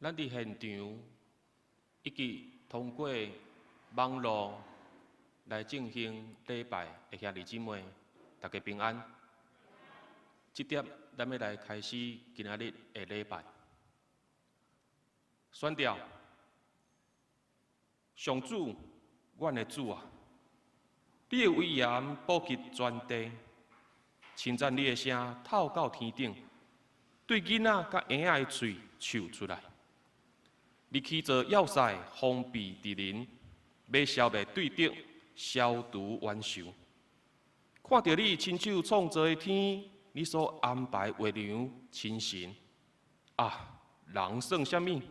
咱佇現場以及通過網路來進行禮拜的兄弟姊妹，大家平安。這點咱欲來開始今仔日的禮拜。宣調，上主，阮的主啊，你的威嚴普及全地，稱讚你的聲透到天頂，對囡仔佮嬰仔的喙唱出來。你起造要塞，防備敵人，欲消滅對敵，消除冤仇。看著你親手創造的天，你所安排月亮、星辰，啊，人算啥物？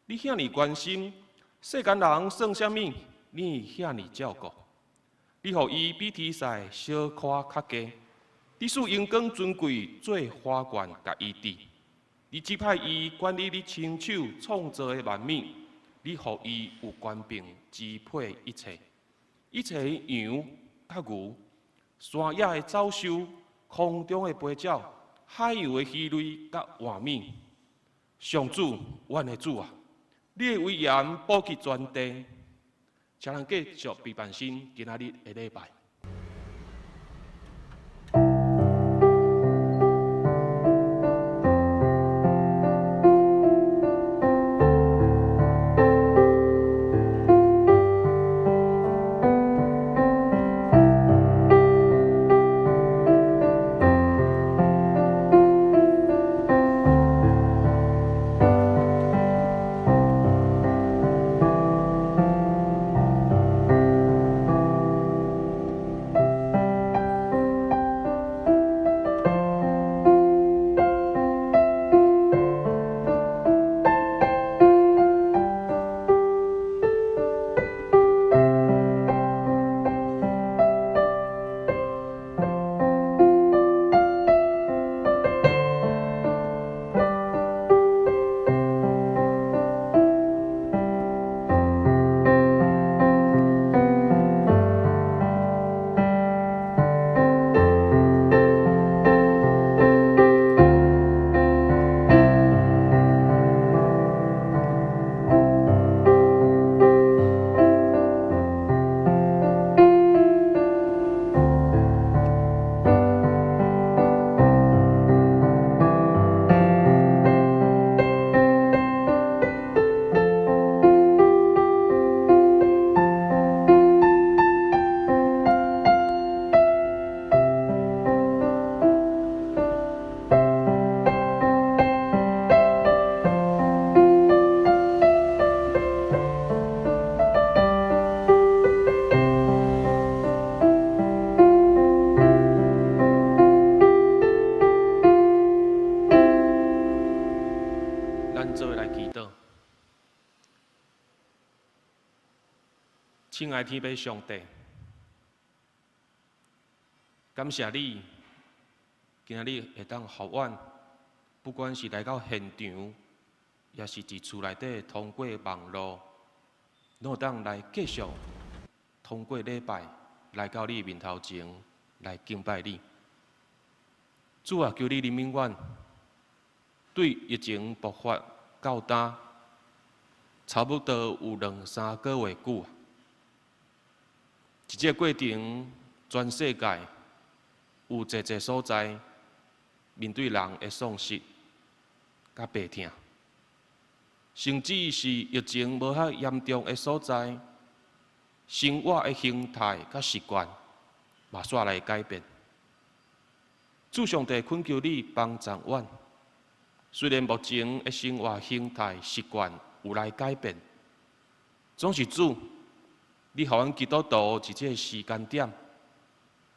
你遐爾關心？世間人算啥物？你遐爾照顧？你予伊比天使小可較低，你賜榮光尊貴做花冠，共伊戴。你指派伊管理你親手創造的萬物，你予伊有權柄支配一切，一切羊佮牛，山野的走獸，空中的飛鳥，海洋的魚類佮活物。上主，阮的主啊，你的威嚴普及全地，請咱繼續備辦心今仔日的禮拜。咱做伙來祈禱。親愛天父上帝，感謝你，今仔日會當予阮，不管是來到現場，抑是佇厝內底通過網路，攏會當來繼續通過禮拜來到你面頭前來敬拜你。主啊，求你憐憫阮。對疫情爆發到今，差不多有兩三個月久啊。佇這個過程，全世界有濟濟所在面對人的喪失佮病痛，甚至是疫情無遐嚴重的所在，生活的形態佮習慣嘛煞來改變。主上帝懇求你幫助阮。雖然目前的生活形態習慣有來改變，總是主，你予阮基督徒佇這個時間點，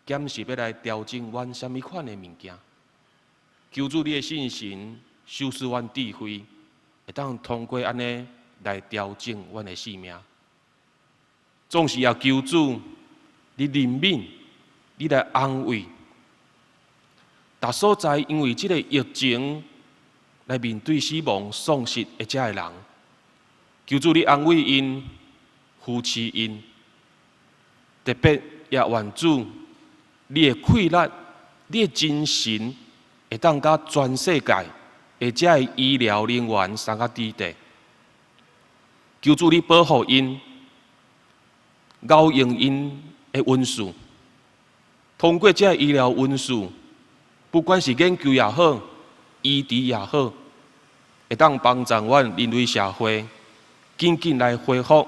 檢視欲來調整阮啥物款的物件？求主你的聖神賞賜阮智慧，會當通過按呢來調整阮的生命。總是也求主你憐憫，你來安慰，逐所在因為這個疫情來面對死亡喪失的這个人，求主你安慰𪜶、扶持𪜶，特別也願主你的氣力、你的精神，會當佮全世界的這个醫療人員相佮佇地，求主你保護𪜶，熬用𪜶的恩賜，通過這醫療恩賜，不管是研究也好，醫治也好，會當幫助阮人類社會緊緊來恢復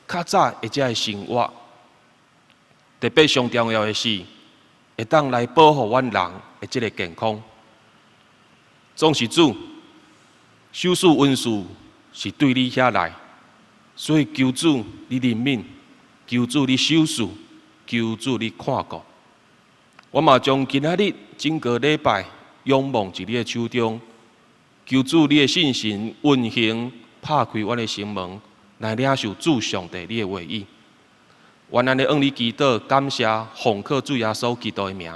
較早的這个生活。特別上重要的是，會當來保護阮人的這个健康。總是主，手術恩賜是對你遐來，所以求主你憐憫，求主你手術，求主你看顧。我嘛將今仔日整個禮拜仰望佇你的手中，求主你的聖神運行，拍開阮的心門，來領受主上帝你的話語。願按呢向你祈禱，感謝奉靠主耶穌基督的名，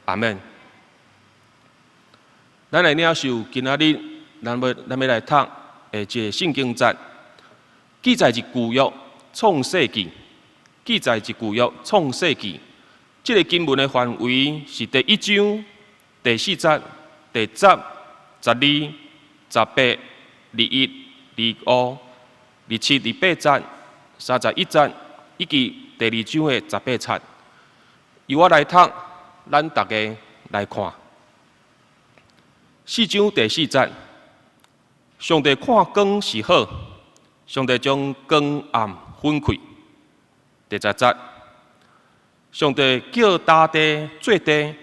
阿門。咱來領受今仔日，咱欲來讀的這个聖經節，記載佇舊約創世記，記載佇舊約創世記。這个經文的範圍是第一章第四節、第十、十二、十八、21、25、27、28節、31節，以及第二章的十八節。由我來讀，咱逐家來看。四章第四節，上帝看光是好，上帝將光暗分開。第十節，上帝叫大地做地，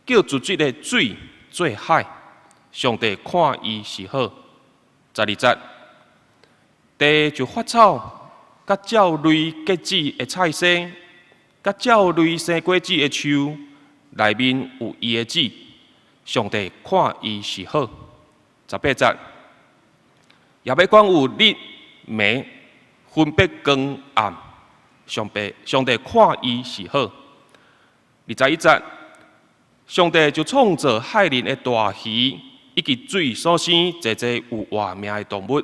叫濁水的水做海。上帝看伊是好。十二節，地就發草，佮照類結籽的菜蔬，佮照類生果子的樹，內面有伊的籽。上帝看伊是好。十八節，也欲講有日暝分別光暗。上帝看伊是好。21節，上帝就創造海裡的大魚，以及水所生濟濟有活命的動物，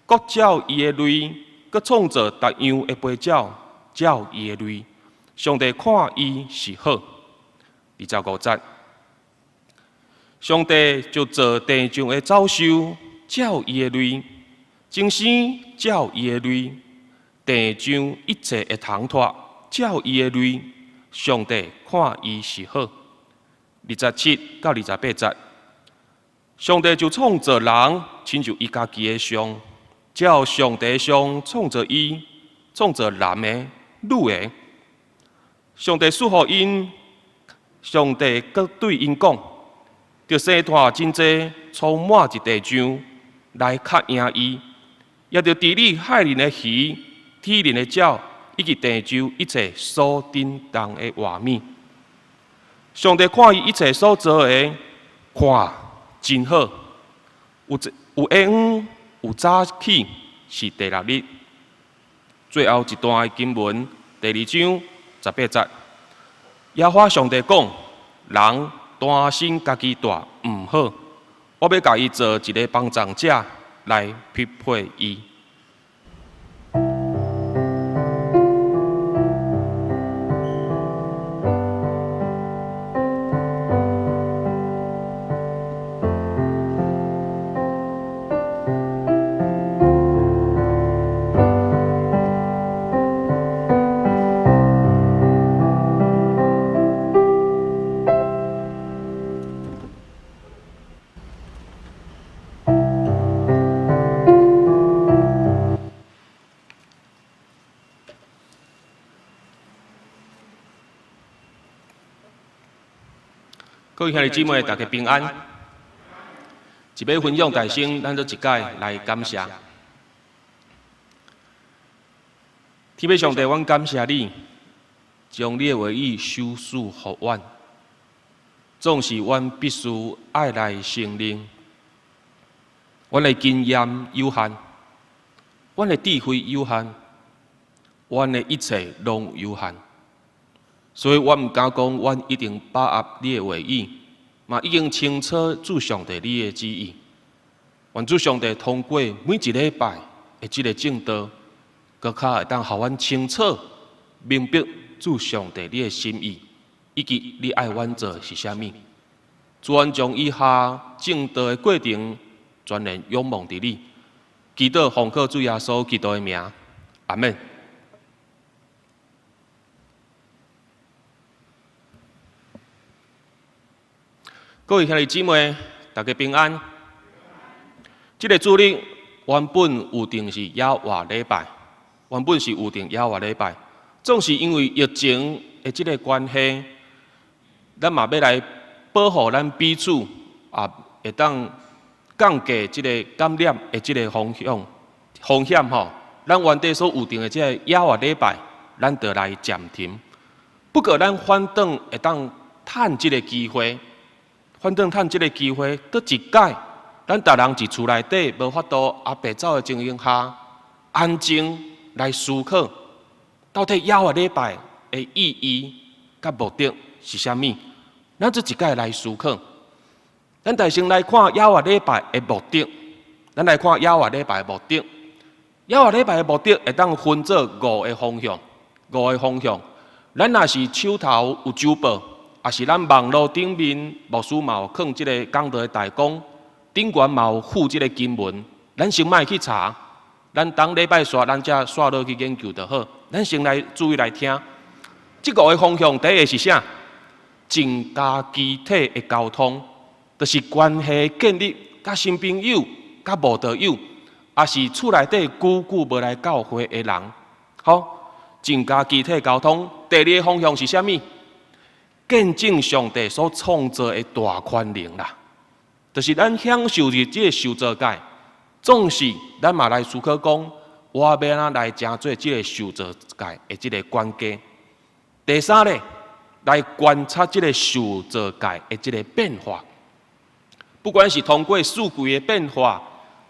各照伊的類，閣創造逐樣的飛鳥，照伊的類。上帝看伊是好。25節，上帝就造地上的走獸，照伊的類，精生照伊的類，地上一切的蟲豸，照伊的類。上帝看伊是好。27到28節，上帝就創造人，親像伊家己的像，照上帝的像創造伊，創造男的、女的。上帝賜予𪜶，上帝閣對𪜶講：著生湠真濟，充滿佇地上，來較贏伊，也著治理海裡的魚、天裡的鳥，以及地上一切所振動的活物。上帝看伊一切所做的，看真好。有有下昏，有早起，是第六日。最後一段的經文，第二章十八節。耶和華上帝講：人單身家己蹛毋好，我欲共伊做一个幫贊者來匹配伊。各位兄弟姊妹，大家平安。一欲分享大先，咱做一擺來感謝。天父上帝，阮感謝你，將你的話語賞賜予阮。總是阮必須愛來承認，阮的經驗有限，阮的智慧有限，阮的一切攏有限。所以我毋敢講，阮一定把握你的話語，嘛已經清楚主上帝你的旨意。願主上帝通過每一禮拜的這个證道，閣較會當予阮清楚明白主上帝你的心意，以及你愛阮做的是啥物。主，阮將以下證道的過程，全然仰望佇你，祈禱奉靠主耶穌基督的名，阿們。各位兄弟姊妹，大家平安。這个主日原本預定是野外禮拜，原本是預定野外禮拜，總是因為疫情的這个關係，咱嘛欲來保護咱彼此，也會當降低這个感染的這个風險吼。咱原底所預定的這个野外禮拜，咱就來暫停。不過，咱反轉會當趁這个機會。反轉趁這个機會，閣一擺，咱逐人佇厝內底無法度阿白走的情形下，安靜來思考，到底野外禮拜的意義佮目的是啥物？咱做一擺來思考。咱首先來看野外禮拜的目的，咱來看野外禮拜的目的。野外禮拜的目的會當分做五个方向，五个方向。咱若是手頭有周報。抑是咱網路頂面牧師嘛有放這个講道的大綱，頂懸嘛有附這个經文，咱先莫去查，咱等禮拜煞，咱才煞落去研究就好。咱先來注意來聽，這五个方向，第一个是啥？增加肢體的溝通，就是關係建立，佮新朋友、佮慕道友，抑是厝內底久久無來教會的人，好，增加肢體溝通。第二个方向是啥物？見證上帝所創造的大權能啦，就是咱享受佇這个受造界，總是咱嘛來思考講，我欲按怎來成做這个受造界的這个管家。第三咧，來觀察這个受造界的這个變化，不管是通過四季的變化，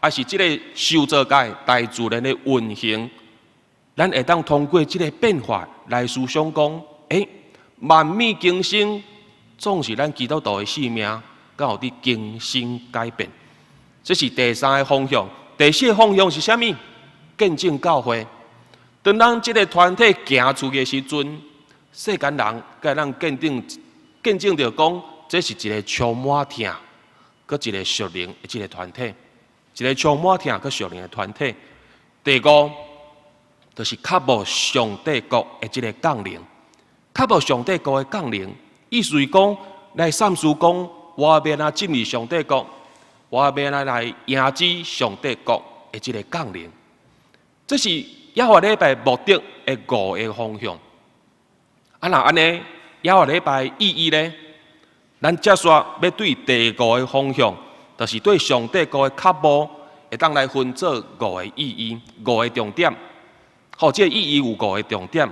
抑是這个受造界大自然的運行，咱會當通過這个變化來思想講，欸，萬物更新，總是咱基督徒的生命，敢有佇更新改變。這是第三个方向。第四个方向是啥物？見證教會。當咱這个團體行出去的時陣，世間人會當見證著講，這是一个充滿疼，閣一个屬靈的這个團體，一个充滿疼閣屬靈的團體。第五，就是渴慕上帝國的這个降臨。渴慕上帝國的降臨，意思是講，來三思講，我欲按怎進入上帝國，我欲按怎來迎接上帝國的這个降臨。這是野外禮拜目的的五个方向。啊，若按呢，野外禮拜意義呢？咱接續欲對第五个方向，就是對上帝國的渴慕，會當來分做五个意義、五个重點。好，這个意義有五个重點。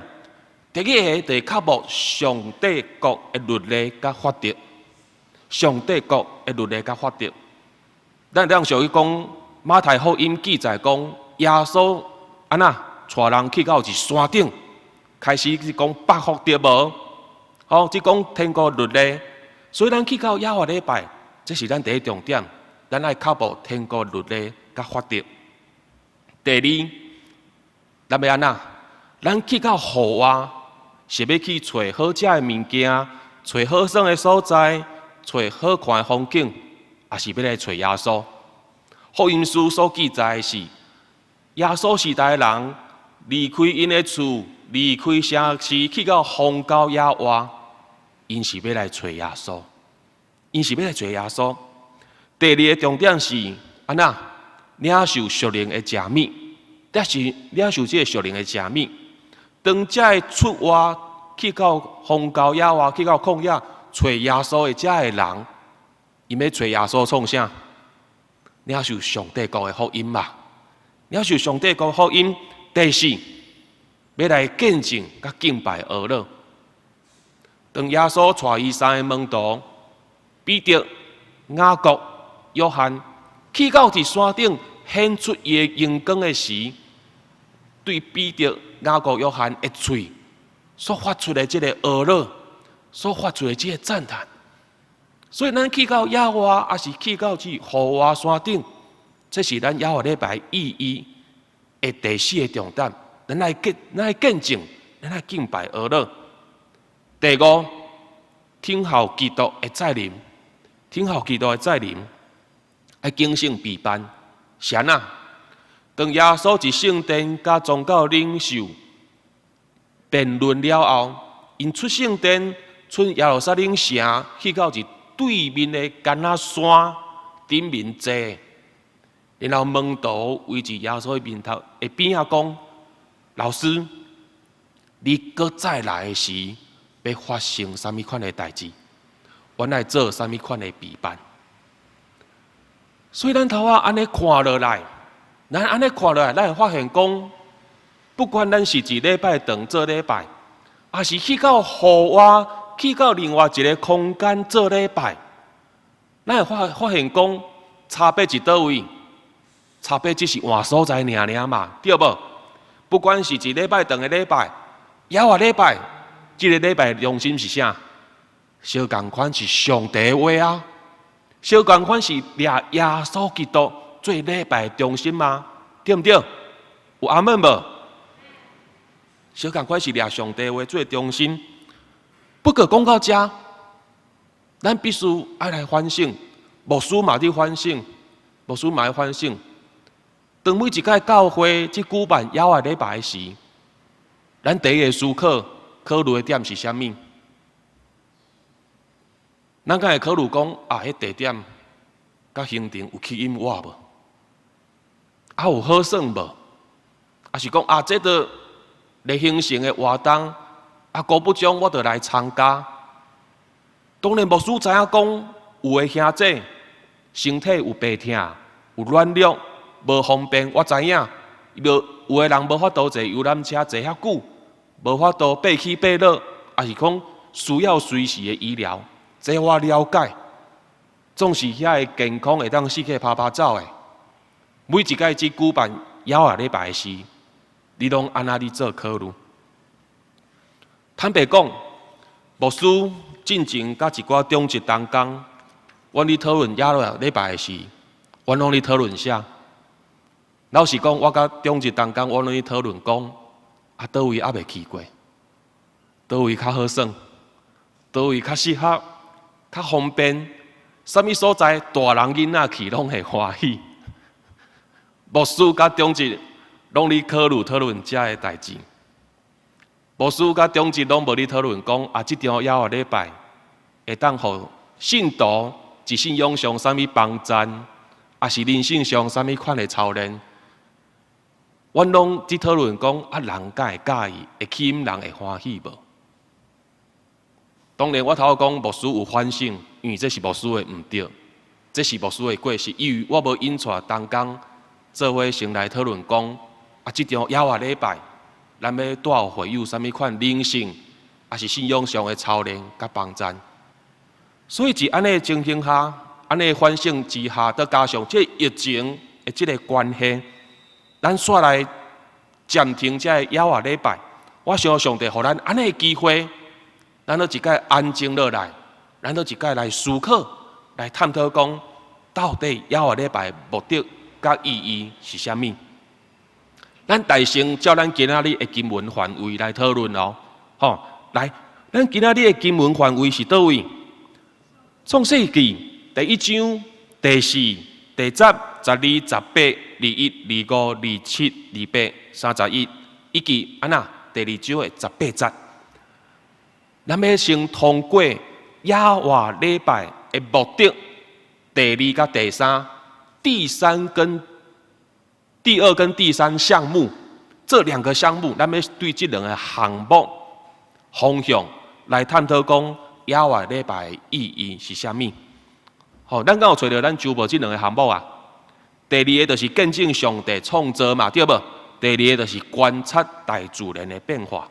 第一个就是渴慕上帝國的律例佮法則。上帝國的律例佮法則。咱當時去講馬太福音記載講，耶穌按怎帶人去到一山頂，開始去講八福對無？好，這講天國律例。所以咱去到野外禮拜，這是咱第一重點，咱愛渴慕天國律例佮法則。第二，咱欲按怎？咱去到戶外，是欲去揣好食的物件，揣好耍的所在，揣好看的風景，抑是欲來揣耶穌？福音書所記載的是，耶穌時代的人離開𪜶的厝，離開城市，去到荒郊野外，𪜶是欲來揣耶穌，𪜶是欲來揣耶穌。第二个重點是按怎？領受屬靈的食物，抑是領受這个屬靈的食物。當這个出外去到荒郊野外，去到曠野揣耶穌的這个人，𪜶欲揣耶穌創啥？領受上帝國的福音嘛？領受上帝國福音。第四，欲來見證佮敬拜阿老。當耶穌帶伊三个門徒彼得、雅各、約翰去到佇山頂顯出伊的榮光的時，對彼得、雅各、約翰的喙所發出的這个阿老，所發出的這个讚嘆。所以，咱去到野外，抑是去到去戶外山頂，這是咱野外禮拜意義的第四个重點。咱來見證，咱來敬拜阿老。第五，等候基督的再臨，等候基督的再臨，愛警醒備辦，是按怎？當耶穌佇聖殿佮宗教領袖辯論了後，𪜶出聖殿，出耶路撒冷城，去到一對面的橄欖山頂面坐，然後門徒圍佇耶穌的面頭的邊仔講：老師，你閣再來的時，欲發生啥物款的代誌？阮愛做啥物款的備辦？所以咱頭仔按呢看落來，咱按呢看落來，咱會發現講，不管咱是佇禮拜堂做禮拜，抑是去到戶外，去到另外一个空間做禮拜，咱會發現講，差別佇佗位？差別只是換所在爾爾嘛，對無？不管是佇禮拜堂的禮拜，猶或禮拜，這个禮拜的中心是啥？相仝款是上帝的話啊！相仝款是掠耶穌基督做禮拜的中心嘛？對毋對？有阿們無？相仝款是掠上帝話做中心。不過講到遮，咱必須愛來反省，牧師嘛佇反省，牧師嘛愛反省。當每一屆教會去舉辦猶活禮拜時，咱第一个思考考慮的點是啥物？咱敢會考慮講啊？彼地點佮行程有吸引我無？啊，有好耍無？抑是講啊，這個咧行程的活動，啊，果不將我就來參加。當然，牧師知影講，有的兄弟身體有病痛，有軟弱，無方便，我知影。無有的人無法度坐遊覽車坐遐久，無法度爬起爬落，抑是講需要隨時的醫療。這我了解，總是遐个健康會當四處趴趴走的。每一屆這舉辦猶活禮拜時，你攏按怎咧做考慮？坦白講，牧師進前佮一寡長執同工，阮咧討論猶活禮拜時，阮攏咧討論啥？老實講，我佮長執同工，阮攏咧討論講，啊，佗位猶未去過，佗位較好耍，佗位較適合，較方便，啥物所在大人囡仔去攏會歡喜。牧師佮長執攏咧考慮討論遮个代誌。牧師佮長執攏無咧討論講啊，這場猶活禮拜會當予信徒佇信仰上啥物幫贊，抑是靈性上啥物款的操練。阮攏佇討論講啊，人敢會佮意，會吸引人會歡喜無？當然，我頭講牧師有反省，因為這是牧師的毋對，這是牧師的過失，因為我無引帶同工做伙先來討論講啊，這場猶活禮拜，咱欲帶予會友啥物款靈性，抑是信仰上的操練佮幫贊。所以，佇按呢的情形下，按呢的反省之下，閣加上這疫情的這個關係，咱煞來暫停這個猶活禮拜。我相信上帝予咱按呢的機會，咱閣一擺安靜落來，咱閣一擺來思考，來探討講，到底猶活禮拜目的佮意義是啥物？咱大先照咱今仔日的經文範圍來討論哦。吼，來，咱今仔日的經文範圍是佗位？創世記第一章第四、第十、十二、十八、21、25、27、28、31，以及按怎第二章的十八節。咱欲先通過猶活禮拜的目的，第二佮第三，第三跟第二跟第三項目，這兩個項目，咱欲對這兩个項目方向來探討講猶活禮拜的意義是啥物？吼，咱敢有揣著咱週報這兩个項目啊？第二个就是見證上帝創造嘛，對無？第二個就是觀察大自然的變化。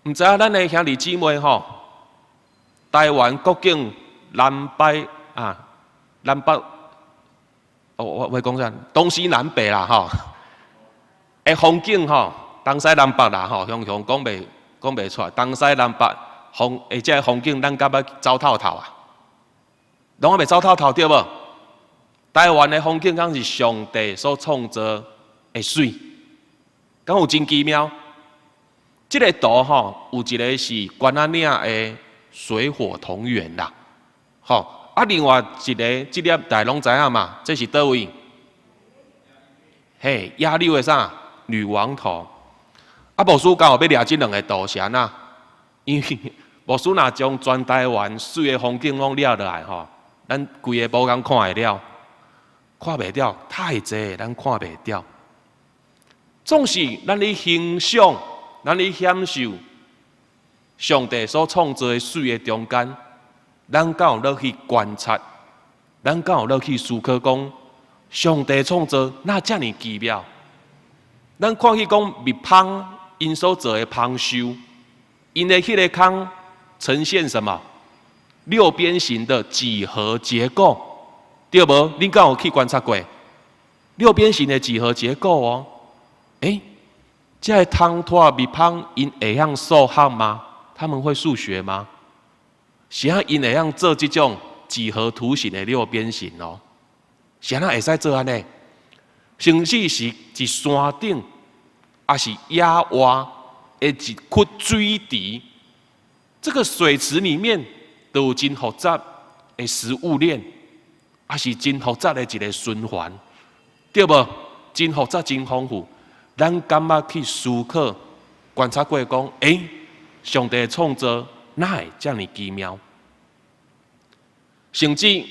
毋知影咱的兄弟姊妹吼，台灣國境南北啊，南北，哦，我講啥？東西南北啦，吼，的風景吼，東西南北啦，吼，雄雄講袂出來。東西南北風，欸，這个風景，咱敢捌走透透啊？攏猶未走透透對無？台灣的風景敢是上帝所創造的媠，敢有真奇妙？這个圖吼，有一个是關仔嶺的水火同源啦，吼啊，另外一个這粒大家攏知影嘛？這是佗位？嘿，野柳的啥？女王頭。啊，牧師敢有欲掠這兩个圖是按怎？因為牧師若將全台灣媠的風景攏掠落來吼，咱規个埔工看會了，看袂了，太濟，咱看袂了。總是咱咧欣賞，咱咧享受上帝所創造的媠的中間，咱敢有落去觀察？咱敢有落去思考講，上帝創造哪遮爾奇妙？咱看去講蜜蜂𪜶所做的蜂繡，𪜶的彼个空呈現什麼？六邊形的幾何結構，對無？恁敢有去觀察過？六邊形的幾何結構哦。欸，這个蜂托蜜蜂，𪜶會曉數學嗎？他們會數學嗎？是按怎𪜶會曉做這種幾何圖形的六邊形哦？是按怎會使做按呢？甚至是佇山頂，抑是野外的一窟水池，這個水池裡面都有真複雜的食物鏈，抑是真複雜的一个循環，對無？真複雜，真豐富。咱敢捌去思考、觀察過，講，欸，上帝創造哪會遮爾奇妙？甚至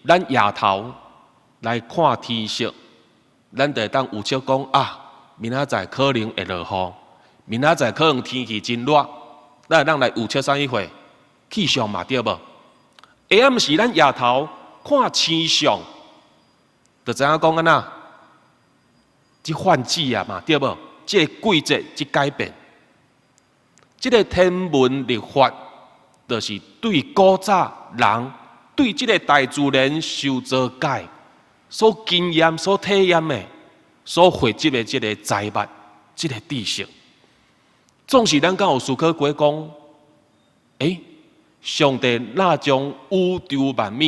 咱夜頭來看天色，咱就會當預測講啊，明仔載可能會落雨，明仔載可能天氣真熱，咱會當來預測啥物貨？氣象嘛對無？下暗時咱夜頭看星象，就知影講按怎？這換季啊嘛對無？這个季節這改變，這个天文曆法，就是對古早人對這个大自然受造界所經驗、所體驗的、所匯集的這个財物、這个知識。總是咱敢有思考過講，欸，上帝若將宇宙萬物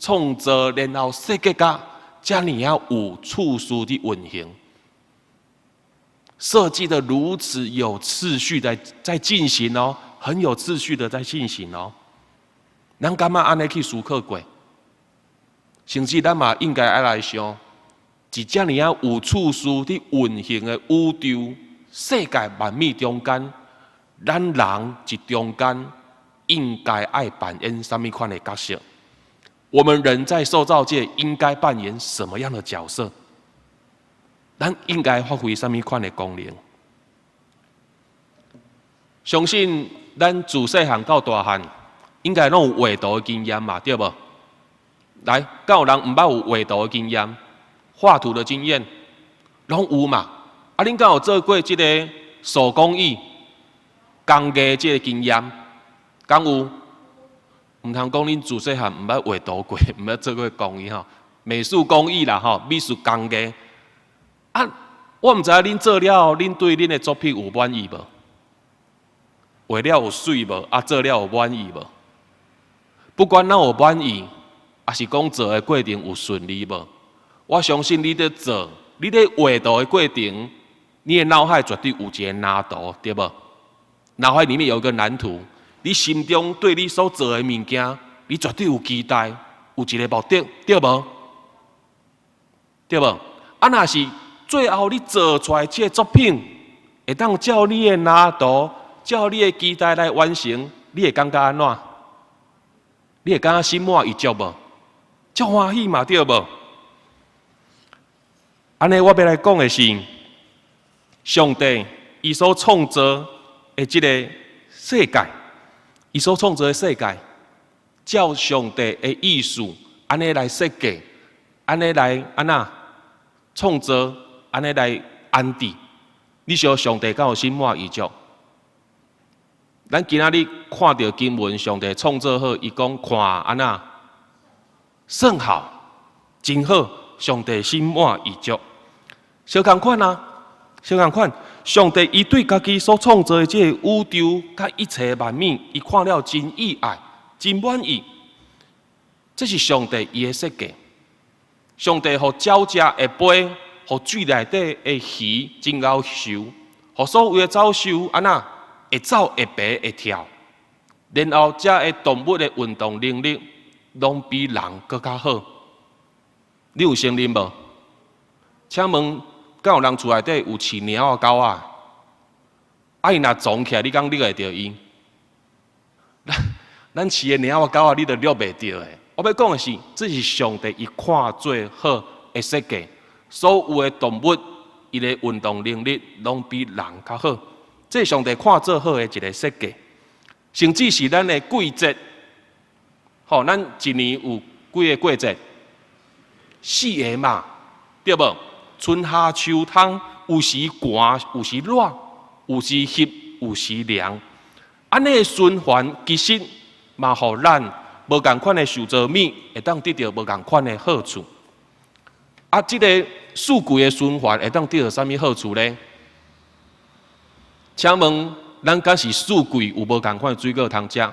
創造，然後設計甲遮爾仔有次序的運行，設計的如此有次序的在進行哦，很有秩序的在進行哦。咱敢捌按呢去思考過？甚至咱嘛應該愛來想，佇遮爾仔有次序佇運行的宇宙世界萬物中間，咱人佇中間應該愛扮演啥物款的角色？我們人在受造界應該扮演什麼樣的角色？咱應該發揮啥物款的功能？相信咱自細漢到大漢，應該攏有畫圖的經驗嘛，對無？來，敢有人毋捌有畫圖的經驗、畫圖的經驗，攏有嘛？啊，恁敢有做過這个手工藝、工藝這个經驗？敢有？毋通講恁自細漢毋捌畫圖過，毋捌做過工藝吼，美術工藝啦吼，美術工藝。啊，我毋知影恁做了後，恁對恁的作品有滿意無？畫了有媠無？啊，做了有滿意無？不管咱有滿意，抑是講做的過程有順利無？我相信你佇做，你佇畫圖的過程，你的腦海絕對有一個藍圖，對無？腦海裡面有一個藍圖，你心中對你所做的物件，你絕對有期待，有一个目的，對無？對無？啊，若是最後你做出來這个作品，會當照你的藍圖，照你的期待來完成，你會感覺按怎？你會感覺心滿意足無？足歡喜嘛，對無？按呢，我欲來講的是，上帝伊所創造的這个世界，伊所創造的世界，照上帝的意思，按呢來設計，按呢來按怎創造，按呢來安置。你想上帝敢有心滿意足？咱今仔日看著經文，上帝創造好，伊講看按怎甚好，真好，上帝心滿意足。相仝款啊，相仝款，上帝伊對家己所創造的這個宇宙佮一切萬物，伊看了真意愛，真滿意。這是上帝伊的設計。上帝予鳥隻會飛，予水內底的魚真𠢕游，予所有的走獸按怎會走會爬會跳，然後這个動物的運動能力攏比人閣較好。你有承認無？請問敢有人厝內底有飼貓仔狗仔？啊，伊若撞起來，你敢掠會著伊？咱咱飼的貓仔狗仔，你都掠袂著的。我欲講的是，這是上帝伊看做好的設計，所有的動物，伊的運動能力攏比人較好。這是上帝看做好的一个設計，甚至是咱的季節，吼，咱一年有幾个季節？四个嘛，對無？春夏秋冬，有時寒，有時熱，有時翕，有時涼。按呢循環其實嘛，予咱無仝款的受造物會當得著無仝款的好處。啊，這个四季的循環會當得著啥物好處呢？請問，咱敢是四季有無仝款的水果通食？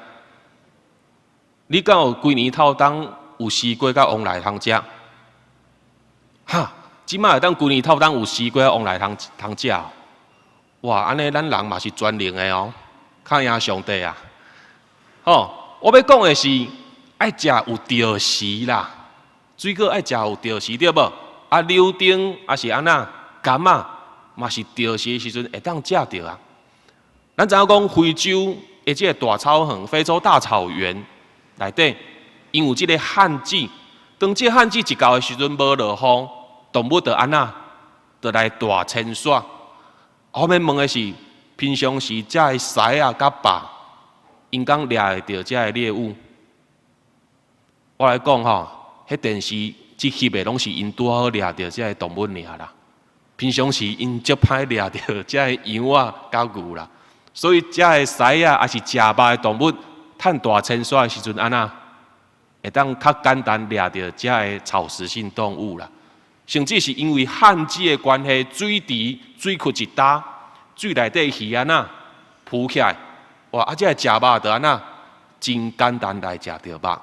你敢有規年透冬有西瓜佮黃梨通食？哈，這馬會當規年透冬有西瓜黃梨通通食？哇，按呢咱人嘛是全能的哦，較贏上帝啊！吼，我欲講的是愛食有著時啦，水果愛食有著時對無？啊，柳丁抑是按怎柑仔嘛是著時的時陣會當食著啊。咱知影講非洲的這个大草原，非洲大草原內底，𪜶有這个旱季，當這个旱季一到的時陣無落雨，動物就按怎，就來大遷徙。我欲問的是，平常時遮的獅仔佮豹，𪜶敢掠會著遮的獵物？我來講吼，彼電視這翕的攏是𪜶拄好掠著遮的動物爾啦。平常時𪜶足歹掠著遮的羊仔佮牛啦。所以遮的獅仔抑是食肉的動物，趁大遷徙的時陣按怎，會當較簡單掠著遮的草食性動物啦。甚至是因為旱季的關係，水池水窟一焦，水內底魚按怎浮起來，哇！啊，這个食肉就按怎，真簡單來食著肉。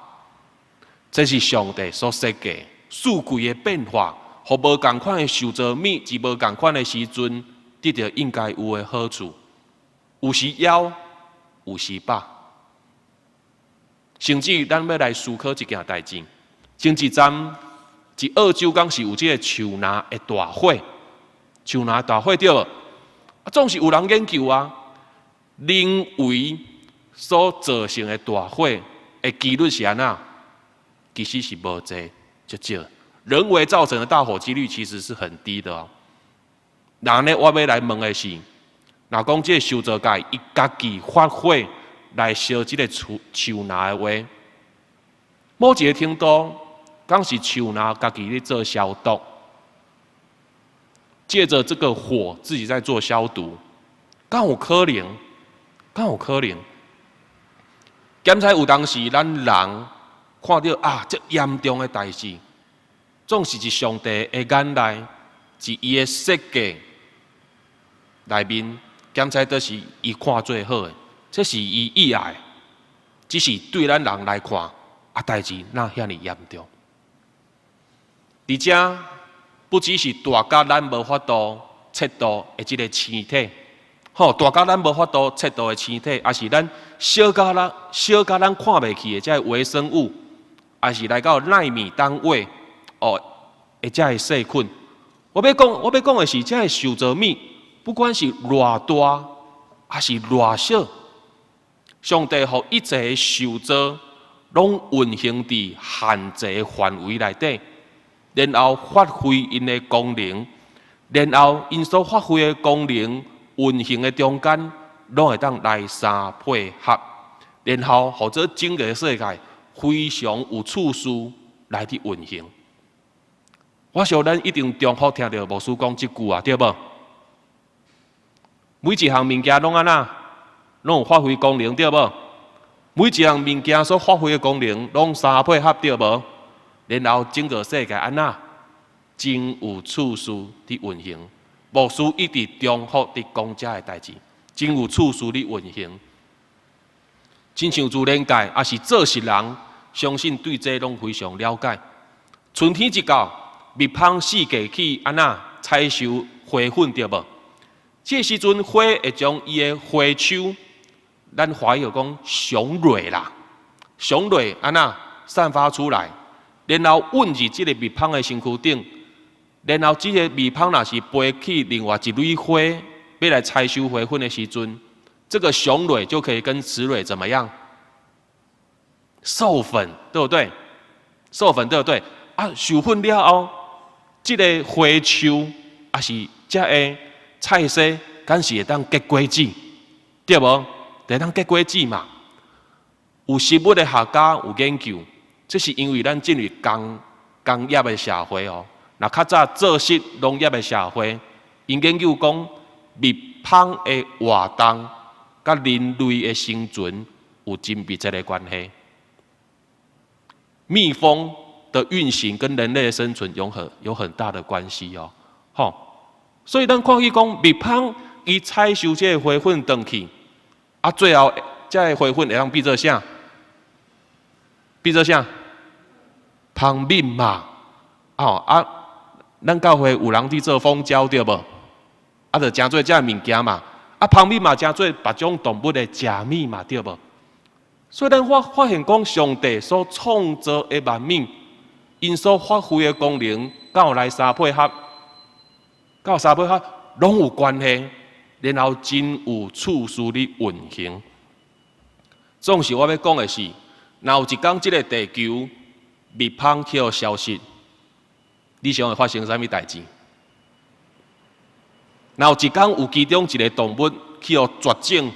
這是上帝所設計四季的變化，予無仝款的受造物，佇無仝款的時陣，得著應該有的好處。有時枵，有時飽。甚至咱欲來思考一件代誌，前一陣佇澳洲敢是有這个樹林的大火，樹林大火對無？啊，總是有人研究啊，人為所造成的大火的幾率是按怎？其實是無濟，足少。人為造成的大火幾率其實是很低的哦。那呢，我欲來問的是，若講這个受造界伊家己發火來燒這个樹樹林的話，某一个程度，敢是樹林家己咧做消毒，借著這個火自己在做消毒，敢有可能？敢有可能？檢採有當時，咱人看著啊，這嚴重的代誌，總是佇上帝的眼內，佇伊的設計內面，檢採都是伊看做好的，這是伊意愛，只是對咱人來看，啊，代誌哪遐爾嚴重？而且不只是大甲咱無法度測度的這个星體，吼，大甲咱無法度測度的星體，抑是咱小甲咱小甲咱看袂去的這个微生物，抑是來到納米單位哦，的這个細菌。我欲講的是，這个受造物，不管是偌大，抑是偌小，上帝予一切受造，攏運行佇限制範圍內底，然後發揮𪜶的功能，然後𪜶所發揮的功能運行的中間，攏會當來相配合，然後予這整个世界非常有次序來佇運行。我想咱一定重複聽著牧師講這句啊，對無？每一項物件攏按怎，攏有發揮功能，對無？每一項物件所發揮的功能攏相配合，對無？然後整個世界按怎，真有次序佇運行。牧師一直重複佇講這个代誌，真有次序佇運行。親像自然界，抑是做事人，相信對這攏非常了解。春天一到，蜜蜂四界去按怎採收花粉，對無？這時陣花會將伊的花束，咱華語講雄蕊啦，雄蕊按怎散發出來，然後運入這个蜜蜂的身軀頂，然後這個蜜蜂若是飛去另外一蕊花，欲來採收花粉的時陣，這個雄蕊就可以跟雌蕊怎麼樣？授粉，對不對？授粉對不對？啊，授粉了後，這个花樹抑是這个菜薒，敢是會當結果子，對無？會當結果子嘛？有植物的學家有研究，這是因為咱進入工業的社會哦。若較早做實農業的社會，𪜶研究講蜜蜂的活動佮人類的生存有真密切的關係。蜜蜂的運行跟人類的生存有很大的關係哦。吼，所以咱看見講蜜蜂伊採收這个花粉轉去，啊，最後這个花粉會當變做啥？變做啥？蜂蜜嘛。哦啊，咱教會有人佇做蜂膠對無？啊，就誠做這个物件嘛。啊，蜂蜜嘛誠做別種動物的食物嘛對無？所以咱發現講，上帝所創造的萬物，𪜶所發揮的功能，敢有來相配合？敢有相配合？攏有關係，然後真有次序咧運行。總是我欲講的是，若有一工這个地球蜜蜂去予消失，你想會發生啥物代誌？若有一工有其中一个動物去予絕種，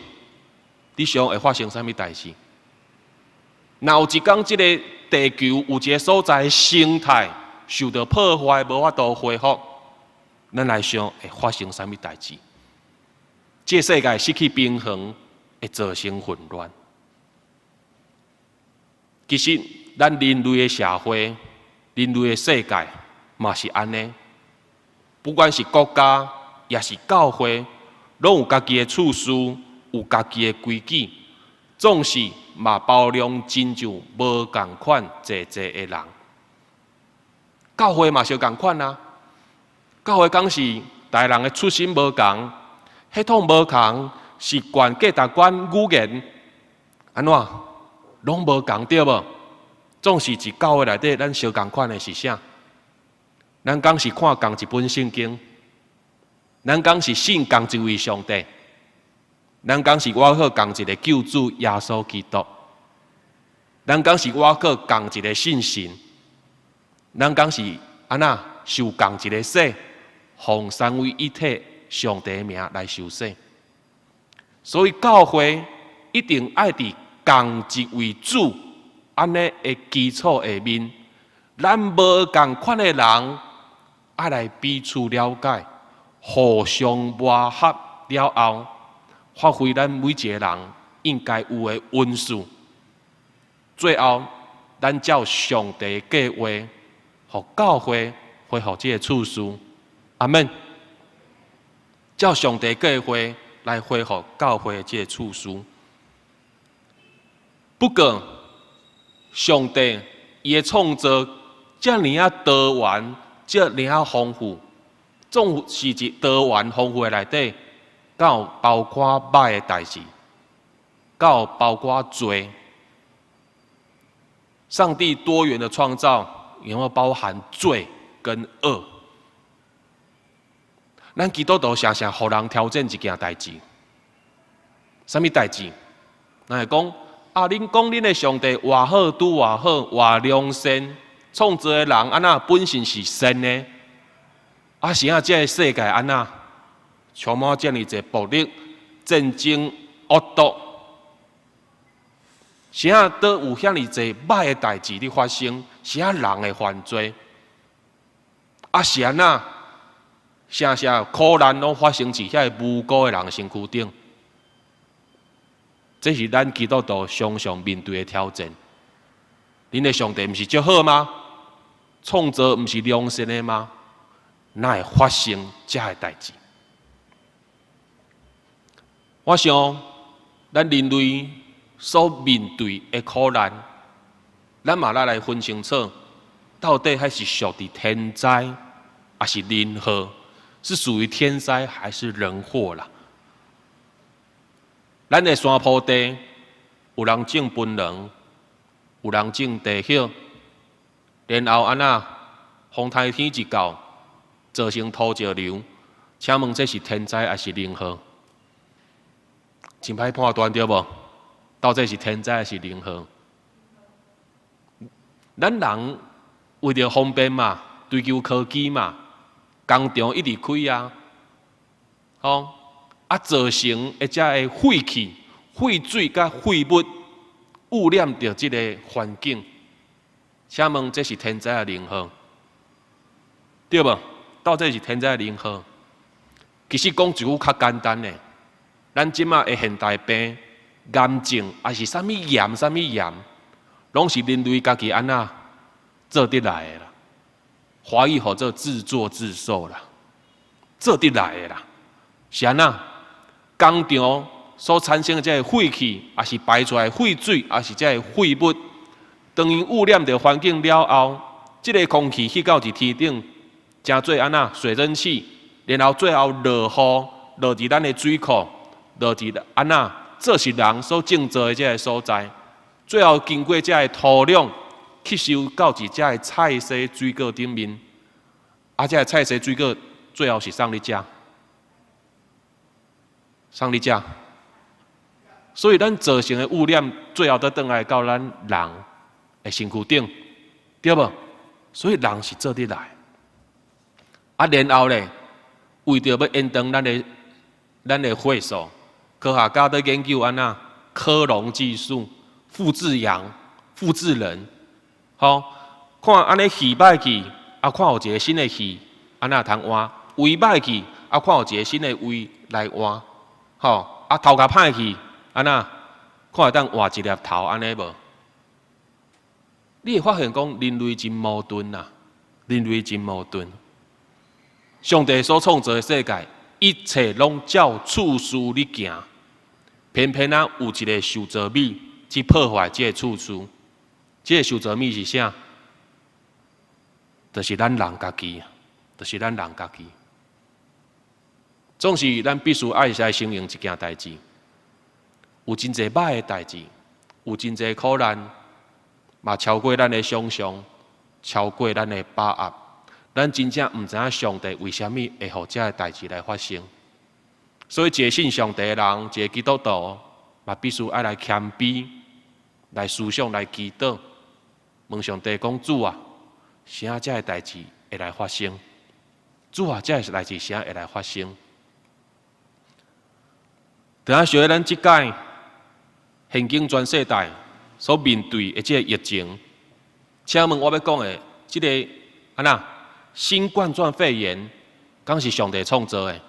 你想會發生啥物代誌？若有一工這个地球有一个所在生態受到破壞，無法度恢復，咱來想會發生啥物代誌？這个世界失去平衡，會造成混亂。其實，咱人類的社會、人類的世界嘛是按呢。不管是國家，抑是教會，攏有家己的次序，有家己的規矩，總是嘛包容親像無仝款濟濟的人。教會嘛是仝款啊，教會敢是逐个人的出身無仝，血統無仝，習慣、價值觀、語言按怎攏無仝對無？總是佇教會內底，咱相仝款的是啥？咱敢是看仝一本聖經？咱敢是信仝一位上帝？咱敢是倚靠仝一个救主耶穌基督？咱敢是倚靠仝一个信神？咱敢是按怎受仝一个洗，奉三位一體上帝名來受洗？所以教會一定愛佇仝一位主按呢的基礎下面，咱無仝款的人愛來彼此了解，互相磨合了後，發揮咱每一个人應該有的恩賜。最後，咱照上帝計劃，予教會恢復這个次序。阿們。照上帝計劃來恢復教會這个次序。不過，上帝伊的創造遮爾仔多元，遮爾仔豐富，總是佇多元豐富的內底，敢有包括歹的代誌，敢有包括罪。上帝多元的創造，有沒有包含罪跟惡？咱基督徒常常予人挑戰一件代誌，啥物代誌？咱會講啊，恁講恁的上帝偌好，拄偌好，偌良善，創造的人按怎本性是善的？啊，是按這个世界按怎充滿遮爾濟暴力、戰爭、惡毒？是按怎有遐爾濟歹的代誌佇發生？是按人會犯罪？啊，是按怎？啥啥苦難攏發生佇遐个無辜的人身軀頂？這是咱基督徒常常面對的挑戰。恁的上帝毋是足好嗎？創造毋是良善的嗎？哪會發生這个代誌？我想，咱人類所面對的苦難，咱嘛來分清楚，到底彼是屬佇天災，抑是人禍？是屬於天災還是人禍啦？咱的山坡地有人種檳榔，有人種茶葉，然後按怎風颱天一到，造成土石流。請問這是天災抑是人禍？真歹判斷對無？到底是天災抑是人禍？咱人為著方便嘛，追求科技嘛，工廠一直開啊，吼啊，造成的遮个廢氣、廢水佮廢物污染著這個環境。請問這是天災抑人禍？對無？到底是天災抑人禍？其實講一句較簡單的，咱這馬的現代病、癌症，抑是啥物炎、啥物炎，攏是人類家己按怎做得來的啦。華語號做自作自受啦，做得來的啦，是按怎？工廠所產生的這個廢氣，抑是排出來廢水，抑是這個廢物，當𪜶污染著環境了後，這個空氣去到佇天頂，成做按怎水蒸氣，然後最後落雨，落佇咱的水庫，落佇按怎這是人所種植的這個所在，最後經過這個土壤吸收到佇這個菜蔬水果頂面，啊，這個菜蔬水果最後是送你食，送你食。所以咱造成的污染，最後閣轉來到咱人的身軀頂，對無？所以人是做得來。啊，然後咧，為著欲延長咱的歲數，科學家咧研究按怎克隆技術，複製羊、複製人，吼，看按呢魚歹去，啊，看有一个新的魚，按怎通換？胃歹去，啊，看有一個新的胃來換，吼，啊，頭殼歹去，按怎看會當換一粒頭按呢無？你會發現講人類真矛盾啊，人類真矛盾。上帝所創造的世界，一切攏照次序咧行，偏偏啊有一个受造物去破壞這個次序。這個受造物是啥？就是咱人家己，就是咱人家己。總是咱必須愛來承認一件代誌，有真濟歹的代誌，有真濟苦難，嘛超過咱的想象，超過咱的把握。咱真正毋知影上帝為啥物會予這个代誌來發生。所以，一个信上帝的人，一个基督徒，嘛必須愛來謙卑，來思想，來祈禱，問上帝講：主啊，啥這个代誌會來發生？主啊，這个代誌啥會來發生？等下小咱這擺現今全世界所面對的這个疫情，請問我欲講的這个按怎新冠狀肺炎，敢是上帝創造的？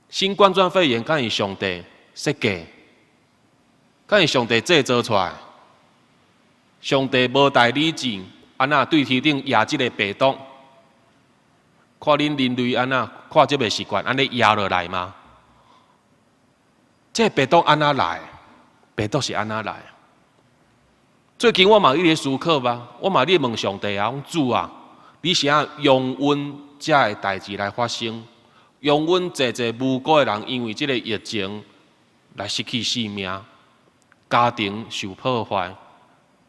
新冠狀肺炎敢是上帝設計？敢是上帝製造出來？上帝無代理志，按怎對天頂壓這个病毒？看恁人類按怎看這袂習慣，按呢壓落來嗎？這個病毒按怎來？病毒是按怎來？最近我嘛一直思考吧，我嘛咧問上帝啊，講主啊，你啥容允這个代誌來發生？容允濟濟無辜的人因為這个疫情來失去性命，家庭受破壞，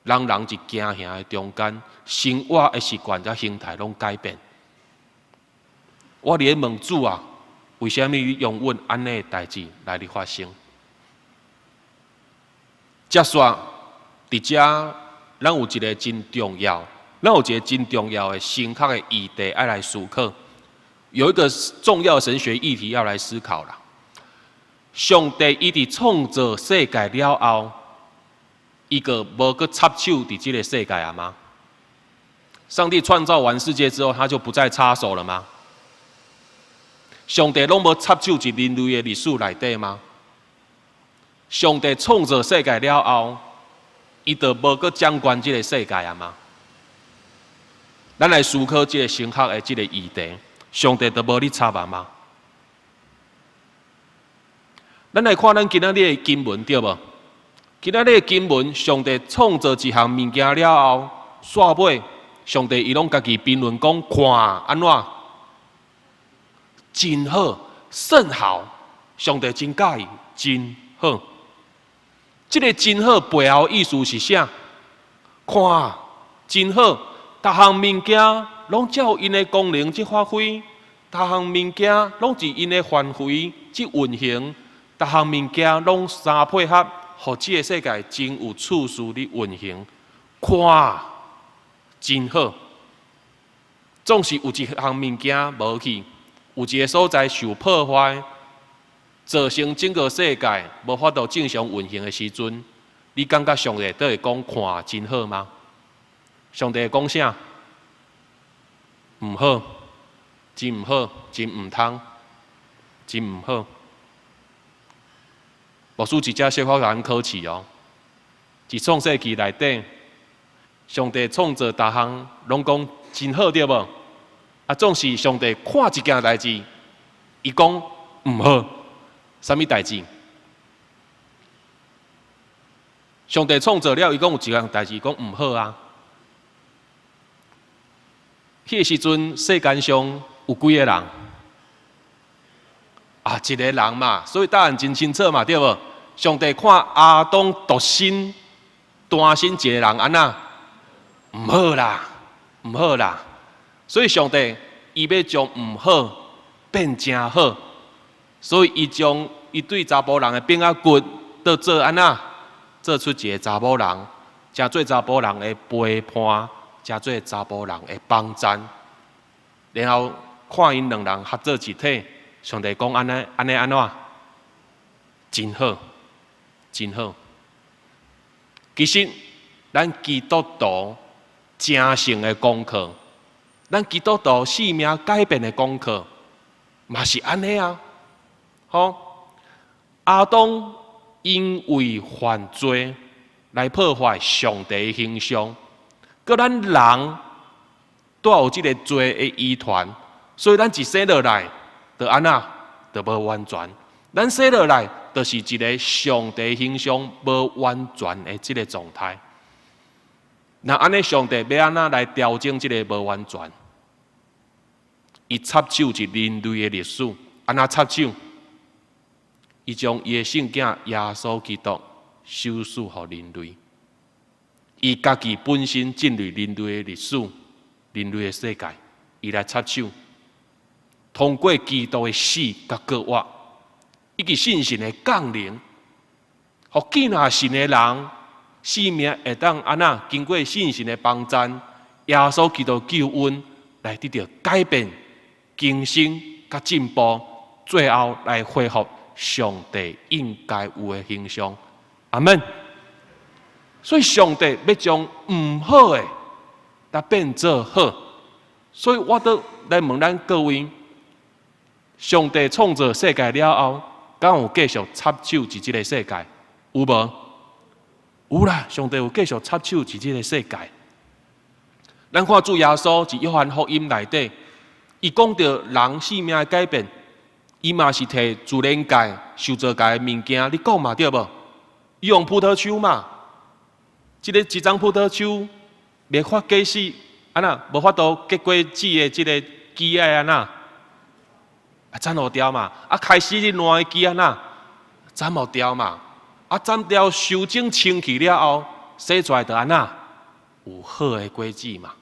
人人佇驚嚇的中間，生活的習慣佮形態攏改變。我佇咧問主啊，為啥物你容允按呢的代誌來咧發生？接續佇遮，咱有一个真重要，咱有一个真重要的深刻的議題愛來思考。有一個重要神學議題要來思考啦。上帝伊佇創造世界了後，伊閣無閣插手佇這个世界啊嗎？上帝創造完世界之後，他就不再插手了嗎？上帝攏無插手佇人類的歷史內底嗎？上帝創造世界了後，伊就無閣掌管這个世界啊嗎？咱來思考這个神學的這个議題，上帝就無咧插啊嗎？咱來看咱今仔日的經文對無？今仔日的經文，上帝創造一項物件了後，煞尾上帝伊攏家己評論講，看按怎？真好，甚好，上帝真佮意，真好。這个真好背後意思是啥？看，真好，逐項物件攏照𪜶的功能去發揮，逐項物件攏佇𪜶的範圍去運行，逐項物件攏相配合，予這个世界真有次序佇運行。看，真好。總是有一項物件無去，有一个所在受破壞，造成整個世界無法度正常運行的時陣，你感覺上帝都會講看真好嗎？上帝會講啥？毋好，真毋好，真毋通，真毋好。牧師這小可共咱考試哦，佇創世記內底，上帝創造逐項，攏講真好對無？啊，總是上帝看一件代誌，伊講毋好，啥物代誌？上帝創造了，伊講有一項代誌講毋好啊。彼个時陣，世間上有幾个人？啊，一个人嘛，所以答案真清楚嘛，對無？上帝看亞當獨身單身一个人按怎？毋好啦，毋好啦。所以上帝伊欲將毋好變成好，所以伊將伊對查埔人的餅仔骨，倒做按怎？做出一个查某人，成做查埔人的陪伴，成做查埔人的幫贊，然後看𪜶兩人合做一體，上帝講按呢按呢按怎？真好，真好。其實咱基督徒成聖的功課，咱基督徒生命改變的功課，嘛是按呢啊。吼，亞當因為犯罪來破壞上帝的形象，閣咱人帶有這个罪的遺傳，所以咱一生落來，就按怎，就無完全。咱生落來，就是一个上帝形象無完全的這个狀態。那按呢，上帝欲按怎來調整這个無完全？伊插手佇人類的歷史，按怎插手？伊將伊的聖囝耶穌基督賞賜予人類，伊家己本身進入人類的歷史、人類的世界，伊來插手，通過基督的死佮復活，以及聖神的降臨，予接納神的人生命會當按怎經過聖神的幫贊，耶穌基督救恩來得著改變、更新佮進步，最後來恢復上帝應該有的形象。阿門。所以上帝欲將毋好的，來變做好。所以我都來問咱各位：上帝創造世界了後，敢有繼續插手佇這个世界？有無？有啦！上帝有繼續插手佇這个世界。咱看主耶穌佇約翰福音內底，伊講著人生命的改變，伊嘛是提自然界、受造界的物件咧講嘛，對無？伊用葡萄樹嘛，這个一叢葡萄樹袂發果子，按怎無法度結果子的這个枝仔按怎？啊，斬予掉嘛！啊，開始咧爛的枝按怎？斬予掉嘛！啊，斬掉修整清氣了後，生出來就按怎？有好的果子嘛！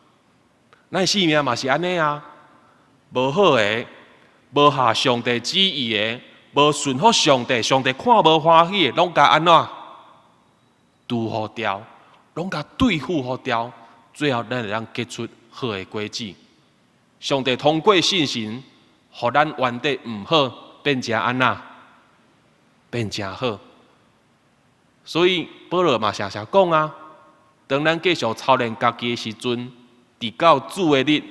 咱生命嘛是按呢啊，無好的，無合上帝旨意的，無順服上帝，上帝看無歡喜的，攏共按怎？除予掉，攏共對付予掉，最後咱會當結出好的果子。上帝通過聖神，予咱原底毋好變成按怎？變成好。所以保羅嘛常常講啊，當咱繼續操練家己的時陣，直到主的日，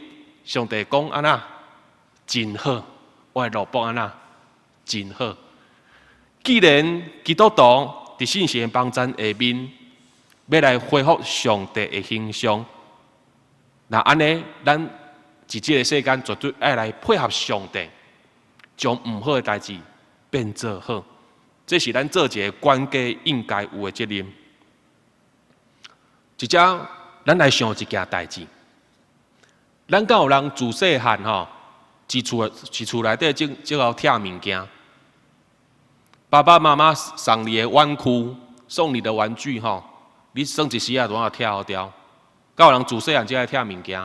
上帝講按怎？真好，我的奴僕按怎？真好。既然基督徒佇聖神的幫贊下面，欲來恢復上帝的形象，那按呢，咱佇這个世間絕對愛來配合上帝，將毋好的代誌變做好。這是咱做一个管家應該有的責任。這遮，咱來想一件代誌。咱敢有人自細漢吼，佇厝內底就就𠢕拆物件，爸爸媽媽送你的玩具，送你的玩具吼，你耍一時仔就予拆予掉，敢有人自細漢就愛拆物件？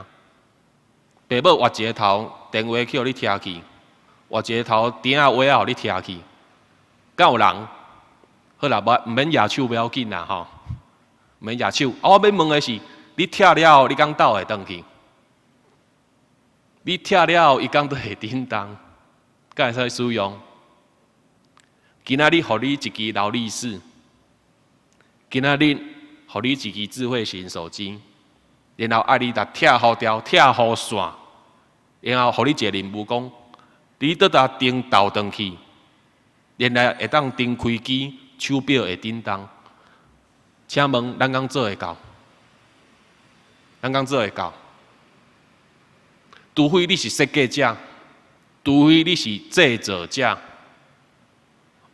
爸母換一个頭電話去予你拆去，換一个頭鼎仔碗仔予你拆去，敢有人？好啦，無毋免舉手不要緊啦吼，毋免舉手。啊，我欲問的是，你拆了後，你敢倒會轉去？你拆了後，伊敢閣會振動？敢會使使用？今仔日予你一支勞力士，今仔日予你一支智慧型手機，然後愛你共拆予掉、拆予散，然後予你一個任務講，你倒共燈倒轉去，然後會當燈開機，手錶會振動。請問咱敢做會到？咱敢做會到？除非你是設計者，除非你是製造者，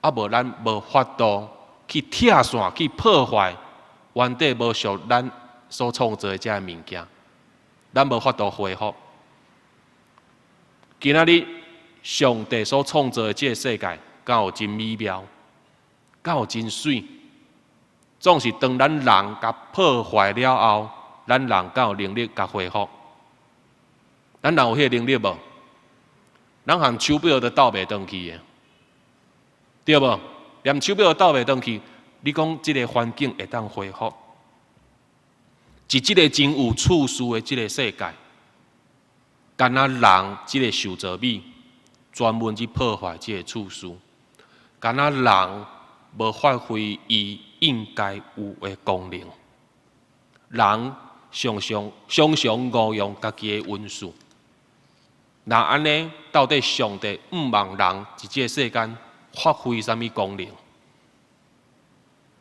啊無咱無法度去拆線、去破壞原底無屬咱所創造的這个物件，咱無法度恢復。今仔日上帝所創造的這个世界，敢有真美妙，敢有真媠。總是當咱人共破壞了後，咱人敢有能力共恢復？咱人有彼个能力無？咱連手錶都倒袂轉去的，對無？連手錶都倒袂轉去，你講這个環境會當恢復？佇這个真有次序的這个世界，敢若人這个受造物專門去破壞這个次序，敢若人無發揮伊應該有的功能，人常常常常誤用家己的恩賜。若按呢，到底上帝向望人佇這个世間發揮啥物功能？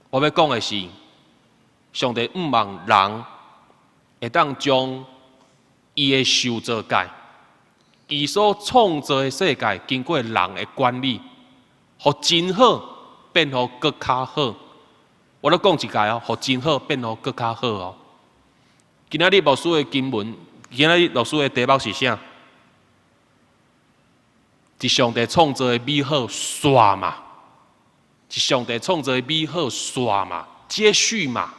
我欲講的是，上帝向望人會當將伊的受造界，伊所創造的世界，經過人的管理，予真好變予閣較好。我咧講一擺哦，予真好變予閣較好哦。今仔日牧師的經文，今仔日牧師的題目是啥？是上帝創造的美好煞嘛？是上帝創造的美好煞嘛？接續嘛？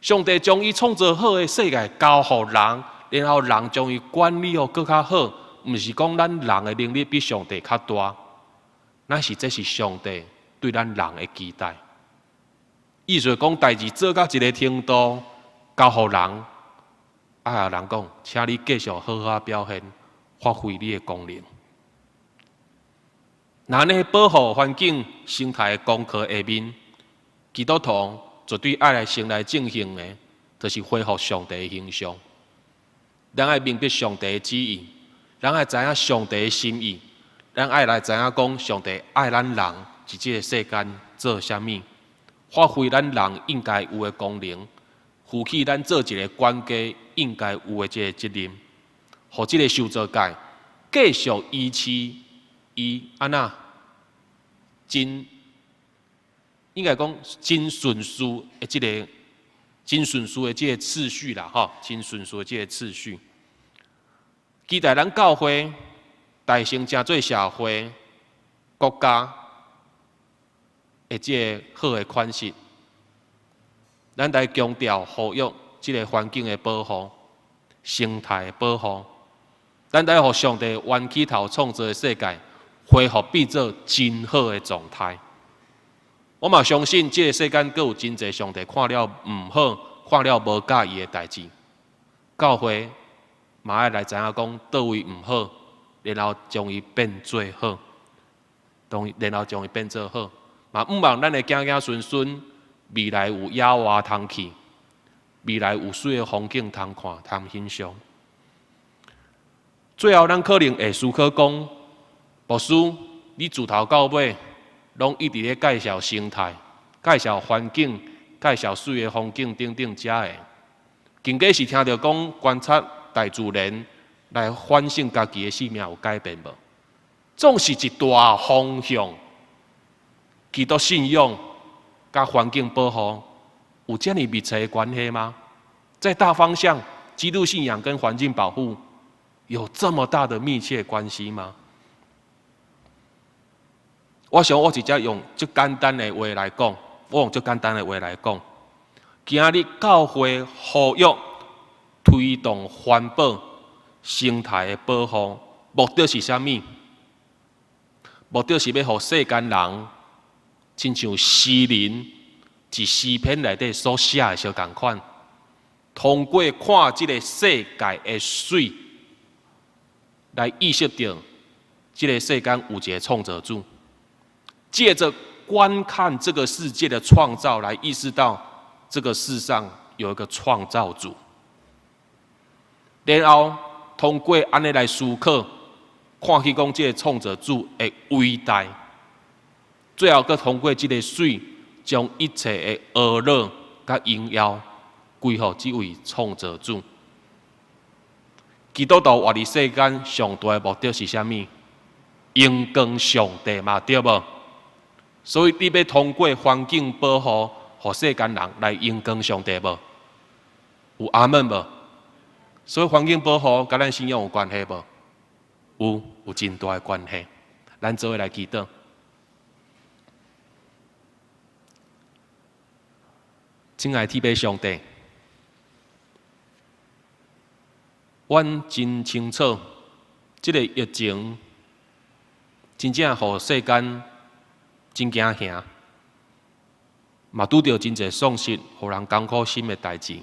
上帝將伊創造好的世界交予人，然後人將伊管理予閣較好，毋是講咱人的能力比上帝較大，乃是這是上帝對咱人的期待。意思講，代誌做到一个程度，交予人，啊，人講，請你繼續好好表現，發揮你的功能。若按呢保護環境生態的功課下面，基督徒絕對愛來先來進行的，就是恢復上帝的形象。咱愛明白上帝的旨意，咱愛知影上帝的心意，咱愛來知影講上帝愛咱人佇這个世間做啥物，發揮咱人應該有的功能，負起咱做一个管家應該有的這个責任，予這个受造界繼續維持伊按怎真應該講真順序的這个真順序的這个次序啦，吼，真順序的這个次序。期待咱教會代成成做社會、國家的這个好的款式，咱來強調呼籲這个環境的保護、生態的保護，咱來予上帝原起頭創造的世界恢復變做真好的狀態。我嘛相信，這个世間閣有真濟上帝看了毋好、看了無佮意的代誌，教會嘛愛來知影講佗位毋好，然後將伊變做好，然後將伊變做好。嘛，向望咱的子子孫孫未來有野外通去，未來有媠的風景通看、通欣賞。最後，咱可能會思考講，牧師，你自頭到尾攏一直咧介紹生態、介紹環境、介紹媠的風景等等遮的。近幾時聽著講觀察大自然來反省家己的生命有改變無？總是一大方向。基督信仰佮環境保護有遮爾密切的關係嗎？在大方向，基督信仰跟環境保護有這麼大的密切關係嗎？我想我直接用最簡單的話來講，我用最簡單的話來講，今日教會呼籲推動環保生態的保護，目的是啥物？目的是欲予世間人，親像詩人佇詩篇內底所寫的相仝款，通過看這个世界的媠，來意識著這个世間有一个創造主，藉著觀看這個世界的創造，來意識到這個世上有一個創造主。然後通過按呢來思考，看起講這个創造主的偉大，最後閣通過這个媠，將一切的呵咾佮榮耀歸予這位創造主。基督徒活佇世間上大的目的是啥物？榮光上帝嘛，對無？所以你欲通過環境保護，予世間人來榮光上帝無？有阿們無？所以環境保護佮咱信仰有關係無？有，有真大的關係。咱做伙來祈禱。親愛的天父上帝，阮真清楚，這个疫情真正予世間真驚嚇，嘛拄著真濟喪失，予人艱苦心的代誌。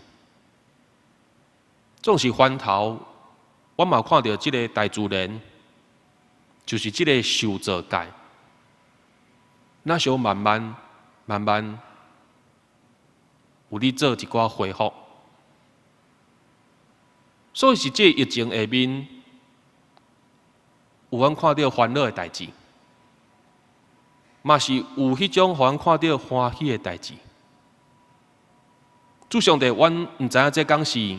總是翻頭，阮嘛看著這个大自然，就是這个受造界，若小慢慢、慢慢有咧做一寡恢復。所以佇這个疫情下面，有阮看著煩惱的代誌，嘛是有彼種予阮看著歡喜的代誌。主上帝，阮毋知影這敢是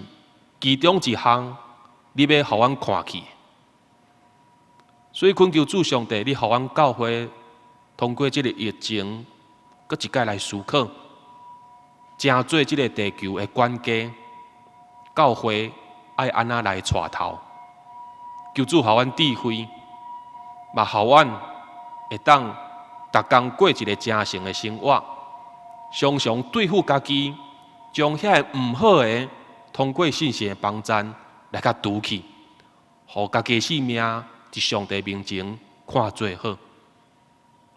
其中一項，你欲予阮看去。所以懇求主上帝，你予阮教會通過這个疫情，閣一擺來思考，成做這个地球的管家，教會愛按怎來帶頭？求主予阮智慧，嘛予阮會當逐工過一个誠誠的生活，常常對付家己，將遐个毋好的通過信心的幫贊來共除去，予家己的性命佇上帝面前看做好。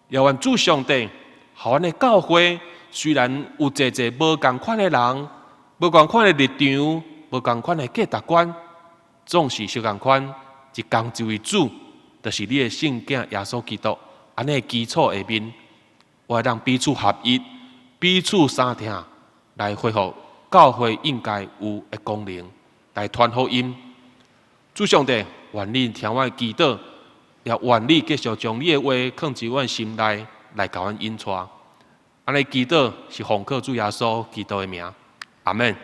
也願主上帝，予阮的教會雖然有濟濟無仝款的人，無仝款的立場，無仝款的價值觀，總是相仝款，一仝一位主，就是你的聖囝耶穌基督。按呢基礎下面，會當彼此合一，彼此相疼，來恢復教會應該有的功能，來傳福音。主上帝，願你聽阮的祈禱，也願你繼續將你的話囥佇阮心內，來共阮引帶。按呢祈禱是奉靠主耶穌基督的名，阿們。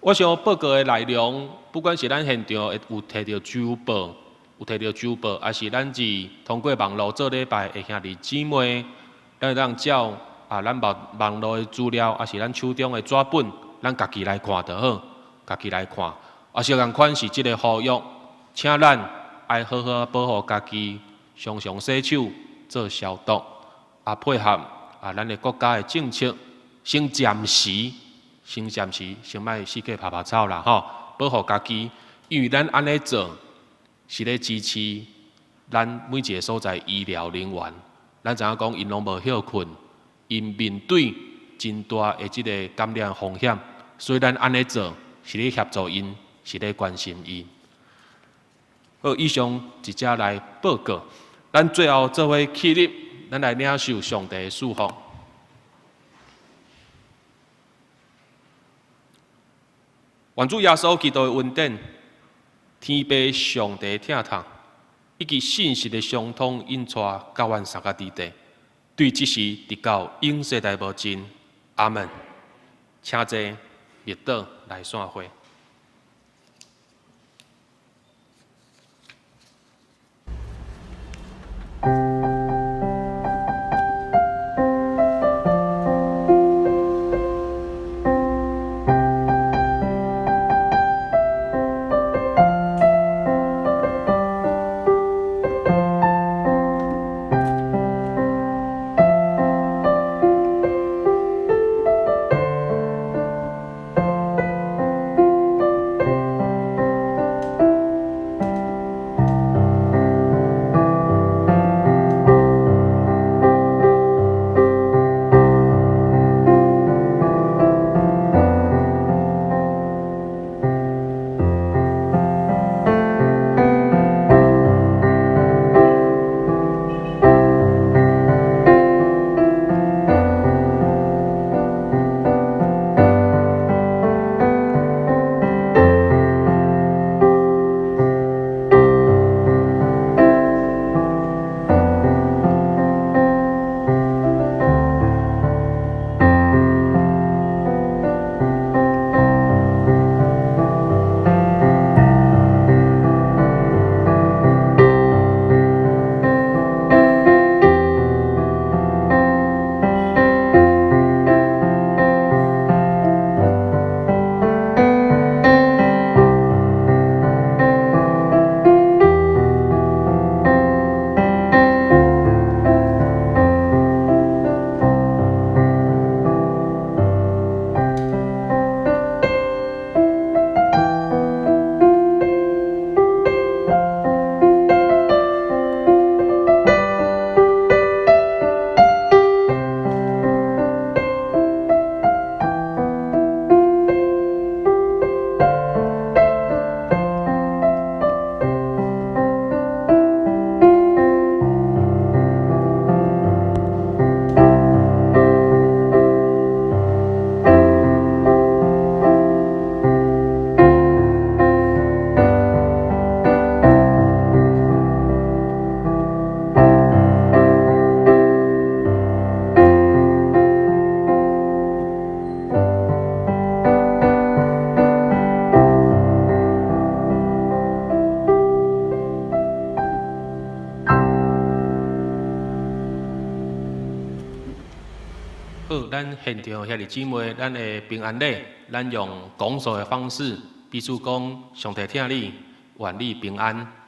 我想報告的內容，不管是咱現場會有提著周報，有提著周報，抑是咱是通過網路做禮拜的兄弟姊妹，咱會當照啊，咱網網路的資料，抑是咱手中的紙本，咱家己來看就好，家己來看。啊，相仝款是這个呼籲，請咱愛好好保護家己，常常洗手做消毒，啊配合啊咱的國家的政策，先暫時。先暫時先莫四界拍拍走啦吼，保護家己，因為咱按呢做是咧支持咱每一个所在醫療人員。咱知影講，𪜶攏無歇睏，𪜶面對真大的這个感染風險，所以咱按呢做是咧協助𪜶，是咧關心𪜶。好，以上一節來報告，咱最後做伙起立，咱來領受上帝的祝福。願主耶穌基督的恩典、天父上帝的疼痛，以及信實的相通引帶，佮阮三个弟弟，對這時直到永世代無盡。阿門。請坐，默禱來散會。好，咱現場兄弟姊妹，咱的平安禮，咱用講述的方式，彼此講上帝疼你，願你平安。